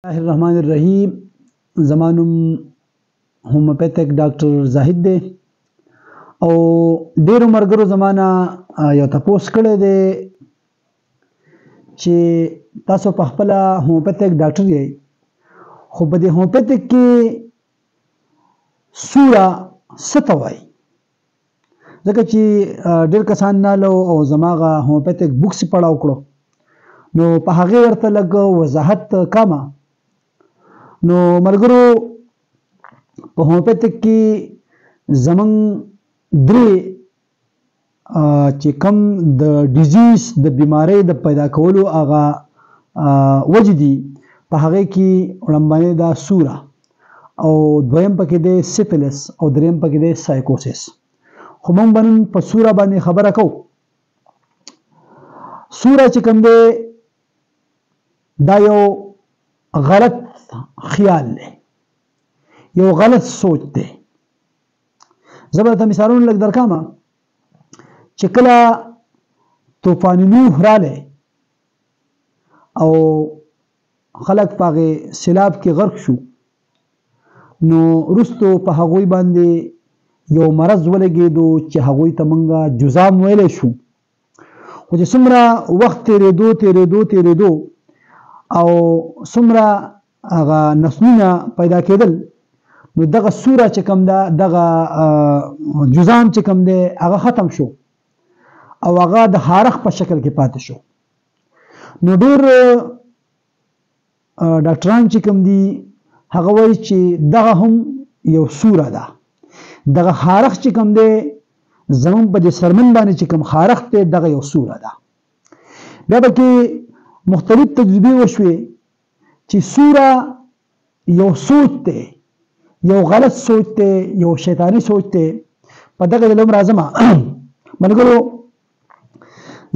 الله الرحمن الرحیم. زما نوم هومیوپیتھک ډاکټر زاهد دی او ډیرو ملګرو زما نه یو تپوس کړی دی چې تاسو په خپله هومیوپیتھک ډاکټر یئ، خو په دې هومیوپیتھک کې سوره څه ته وایي؟ ځکه چې ډېر کسان نالو او زما هغه هومیوپیتھک بوکس یې پړاو کړو، نو په هغې ورته لږ وضاحت کمه. نو ملګرو، په هومیوپیتھک کې زمونږ درې چې کم د ډیزیز د بیمارۍ د پیدا کولو هغه وجې دي، په هغې کې وړومبنی دا سوره، او دویم پکې دی سیفلس، او دریم پکې دی سایکوسس. خو موږ به نن په سوره باندې خبره کوو. سوره چې کوم دی دا یو غلط خیال دی، یو غلط سوچ دی. زه به درته مثالونه لږ درکړم چې کله طوفان نوح رالی او خلک په هغې سیلاب کې غرق شو، نو وروستو په هغوی باندې یو مرض ولګېدو چې هغوی ته موږ جذام ویلی شو. خو چې څومره وخت تېرېدو تېرېدو تېرېدو او څومره هغه نسلونه پیدا کېدل، نو دغه سوره چې کوم ده، دغه جذام چې کوم دی هغه ختم شو او هغه د خارښ په شکل کې پاتې شو. نو ډېر ډاکټران چې کوم دي هغه وایي چې دغه هم یو سوره ده. دغه خارښ چې کوم دی زمونږ په دې سرمن باندې چې کوم خارښ دی دغه یو سوره ده. بیا پکې مختلف تجربې وشوې چې سوره یو سوچ دی، یو غلط سوچ دی، یو شیطاني سوچ دی. په دغه ډول هم راځم ملګرو،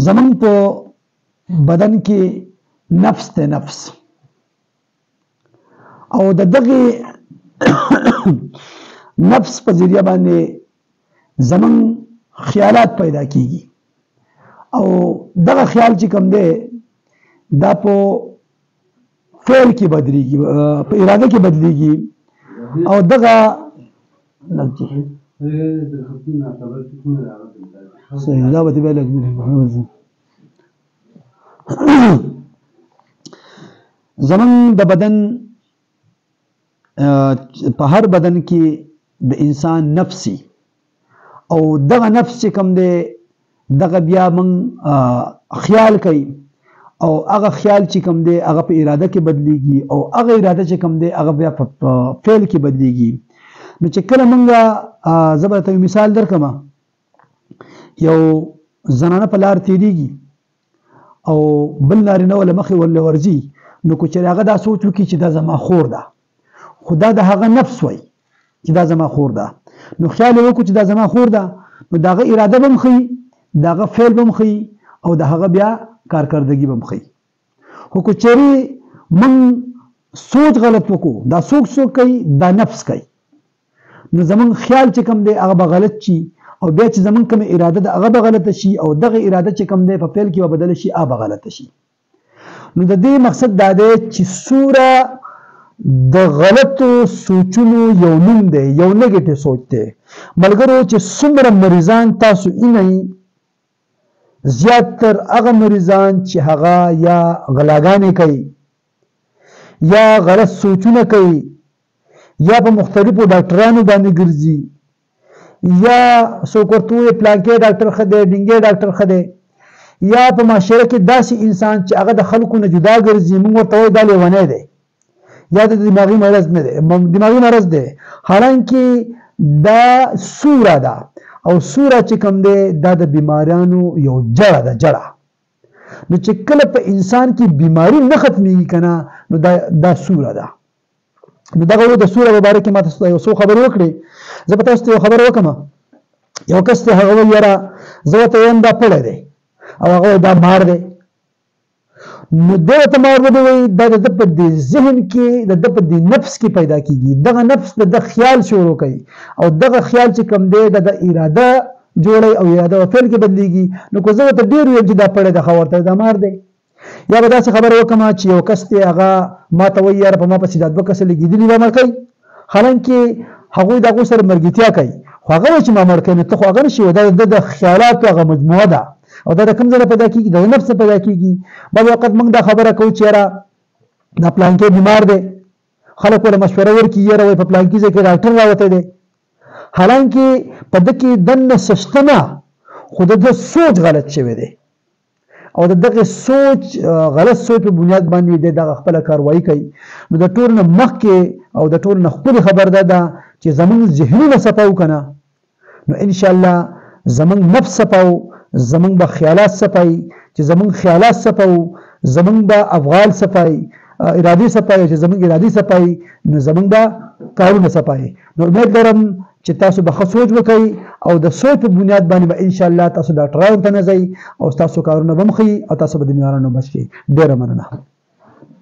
زمونږ په بدن کې نفس دی، نفس، او د دغې نفس په ذریعه باندې زمونږ خیالات پیدا کیږي، او دغه خیال چې کوم دی دا په فعل کې بدلیږي، په اراده کې بدلیږي، او دغه صحیح دا به بیا لږ زمونږ د بدن په هر بدن کې د انسان نفسي، او دغه نفس چې کوم دی دغه بیا موږ خیال کوي، او هغه خیال چې کوم دی هغه په اراده کې بدلیږي، او هغه اراده چې کوم دی هغه بیا په فعل کې بدلیږي. نو چې کله موږ، زه به درته یو مثال درکړم، یو زنانه په لار تېرېږي او بل نارینه له مخې ورله ورځي، نو که چېرې هغه دا سوچ وکړي چې دا زما خور ده، خو دا د هغه نفس وایي چې دا زما خور ده، نو خیال یې وکړو چې دا زما خور ده، نو د هغه اراده به هم ښیي، د هغه فعل به هم ښیي، او د هغه بیا کارکردګي به هم ښیي. خو که چېرې موږ سوچ غلط وکړو، دا څوک څوک کوي؟ دا نفس کوي، نو زمونږ خیال چې کوم دی هغه به غلط شي، او بیا چې زمونږ کومه اراده ده هغه به غلطه شي، او دغه اراده چې کوم دی په فعل کې به بدله شي، هغه به غلطه شي. نو د دې مقصد دا دی چې سوره د غلطو سوچونو یو نوم دی، یو نګیټیو سوچ دی. ملګرو، چې څومره مریضان تاسو اینئ، زیات تر هغه مریضان چې هغه یا غلاګانې کوي، یا غلط سوچونه کوي، یا په مختلفو ډاکټرانو باندې ګرځي، یا څوک ورته ووایي پلانکی ډاکټر ښه دی، ډینګی ډاکټر ښه دی، یا په معاشره کې داسې انسان چې هغه د خلکو نه جدا ګرځي، موږ ورته وایو دا لیونی دی، یا د دماغي مرض نه دی، دماغي مرض دی، حالانکه دا سوره ده، او سوره چې کوم دی دا د بیماریانو یو جړه ده، جړه. نو چې کله په انسان کې بیماری نه ختمیږي که نه، نو دا سوره ده. نو دغه د سوره په باره کې ما تاسو ته یو څو خبرې وکړې. زه به تاسو ته یو خبره وکړم. یو کس دی، هغه وایي یاره زه ورته وایم دا پړی دی، او هغه وایي دا مار دی. نو دی ورته مار ولې وایي؟ دا د ده په دې ذهن کې، د ده په دې نفس کې پیدا کېږي. دغه نفس د ده خیال شروع کوي، او دغه خیال چې کوم دی د ده اراده جوړوي، او اراده په فعل کې بدلیږي. نو که زه ورته ډېر ووایم چې دا پړی دی، ښه ورته دا مار دی. یا به داسې خبره وکړم چې یو کس دی، هغه ما ته وایي یاره په ما پسې دا دوه کسه لګېدلي ما مړ کوي، حالانکې هغوی د هغو سره ملګرتیا کوي، خو هغه وایي چې ما مړ کوي، نو ته خو هغه نه شي. دا د خیالاتو هغه مجموعه ده او دا د کوم ځای نه پیدا کېږي؟ د نفس نه پیدا کېږي. بعض وخت موږ دا خبره کوو چې یاره دا پلانکی بیمار دی، خلک ورله مشوره ورکړي، یاره وایي په پلانکي ځای کې ډاکټر راوتی دی، حالانکې په ده کې دننه څه شته نه، خو د ده سوچ غلط شوی دی او د دغه سوچ غلط سوچ په بنیاد باندې د دغه خپله کاروایی کوي. نو د ټولو نه مخکې او د ټولو نه ښکلې خبر دا ده چې زمونږ ذهنونه صفا وکړه، نو انشاءالله زمونږ نفس صفا و، زمونږ به خیالات صفا وي، چې زمونږ خیالات صفا وو زمونږ به افعال صفا وي، ارادې صفا وي، چې زمونږ ارادې صفا وي نو زمونږ به کارونه صفا وي. نو امید لرم چې تاسو به ښه سوچ وکړئ او د سوچ په بنیاد باندې به انشاءالله تاسو ډاکټرانو ته نه ځئ او ستاسو کارونه به هم ښه وي او تاسو به د بیمارانو بچ کړئ. ډېره مننه.